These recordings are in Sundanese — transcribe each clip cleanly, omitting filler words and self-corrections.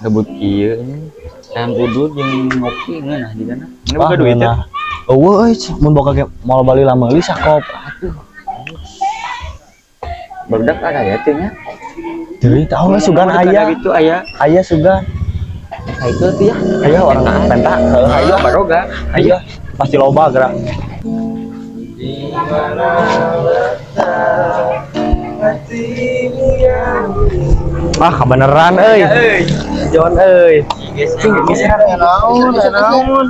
Ngebut kieu nya. Hayam udud jeung ngopi ngeunah jigana. Ini boga duit teh. Eueuh euy, mun boga ge moal bali lah meuli sakop. Atuh. Barudak aya teh nya. Deui tahu lah sugan aya. Gitu aya. Aya sugan. Ka itu tuh ya. Aya orang penta. Heeh, Ayo baroga. Ayo pasti loba gerak. Di mana letak hatimu yang Ah, kebeneran euy. Jon euy. Cing geser naon, naon.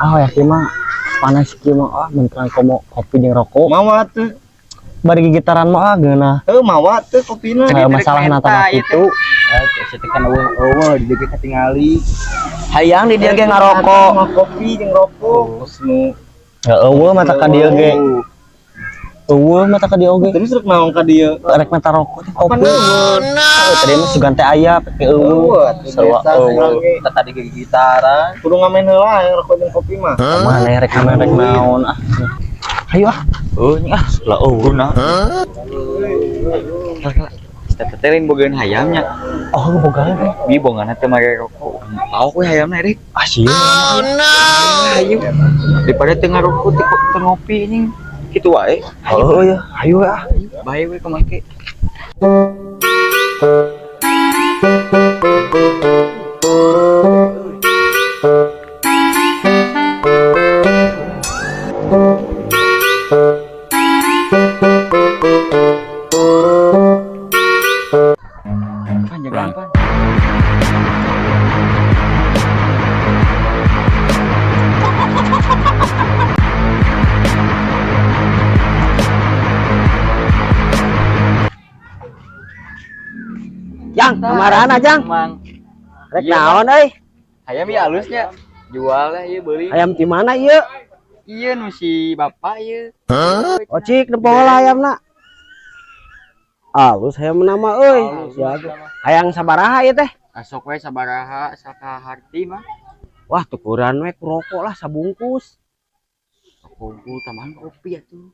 Ah, ya kieu mah panas kieu mah ah menterang komo kopi jeung rokok. Mawa teu. Bari gigitaran mah ah geunah. Heuh, mawa teu kopina. Nah, masalah na tanah kitu. Saya kan eueuh di dieu katingali. Hayang di dieu ge ngarokok. Kopi jeung rokok. Nu Eueuh mata ka dieu ge. Eueuh mata ka dieu oge. Terus rek naon ka dieu? Rek mata rokok teh kopi. Oh, tadi mah sugan teh aya pake eueuh. Sarua eueuh. Tadi ge gitaran. Kudu ngamen heula yang rokok jeung kopi mah. Mana rek ngamen rek naon ah. Ayo ah. Oh, nya ah, lah eueuh nah. Kita lain bogaan hayamnya. Oh, bogaan teh. Bi bongana teh make rokok. Paok we hayamna rek. Ah, sieun. Oh no. Ayo. Daripada teu ngarokok teu ngopi anjing. Kitu wae. Oh ya, ayo ah. Bae we kumake. Pan jagaan pan. Jang, kamarana Jang? Mang. Rek naon euy? Hayam ieu alusnya. Jual lah ieu beuli. Hayam ti mana ieu? Ieu nu si bapak ieu. Ocik nempo heula hayamna. Alus hayamna mah euy. Hayang sabaraha ieu teh? Asok we sabaraha sakaharti mah. Wah, tukuran we ku rokok lah sabungkus. Rokok tambahan kopi atuh.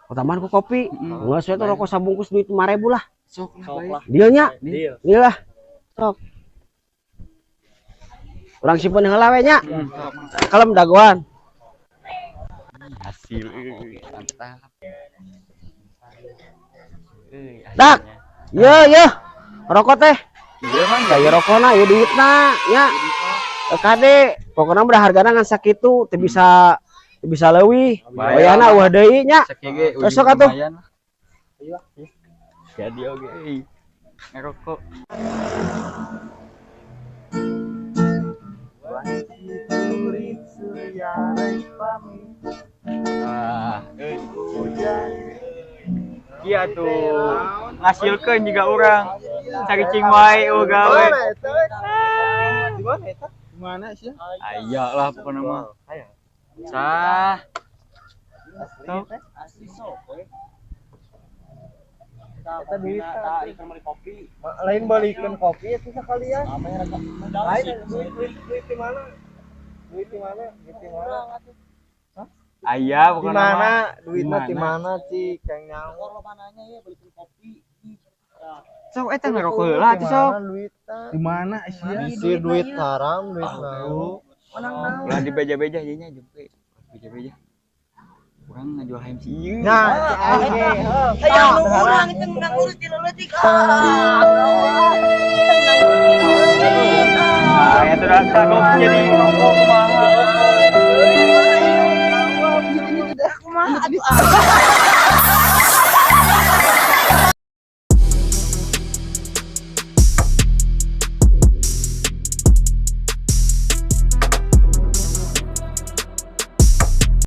Oh, tambahan ku kopi. Geus we tuh rokok sabungkus duit 5.000 lah. Sok lah bae. Dealnya? Deal. Deal lah. Sok. Urang simpen heula we nya. Kalem dagoan. Hasil mantap. Dak. Ye ye. Rokok teh. Ieu mah Gaya rokona ieu duitna nya. Kade, pokona mah hargana ngan sakitu teu bisa teu bisa leuwih. Wayahna eueuh deui nya. Besok atuh. Ayo. Jadi oge euy. Ngerokok. Ah, euy. Iya tuh. Ngasilkeun juga urang. Cari cing wae eueuh gawe. Di mana eta? Di mana sih? Aya lah pokona mah. Sah. Sok. Eta duit kopi. Lain balikeun kopi itu sekalian. Lain duit di mana? Duit di mana? Duit di mana? Aya Di pokona mah. mana? Duitna di mana, Cik? Yang nyawa. Sok eta ngerokok heula atuh sok. Di mana sih? Bisi duit haram, duit naon. Ulah dibeja-beja ieu nya jempe. Beja-beja. Urang ngajual hayam si ieu. Nah, si aing ge. Hayang nu urang teu menang ngurus ti leutik. Ah, eta dah kagok jadi rokok kumaha. Kumaha atuh.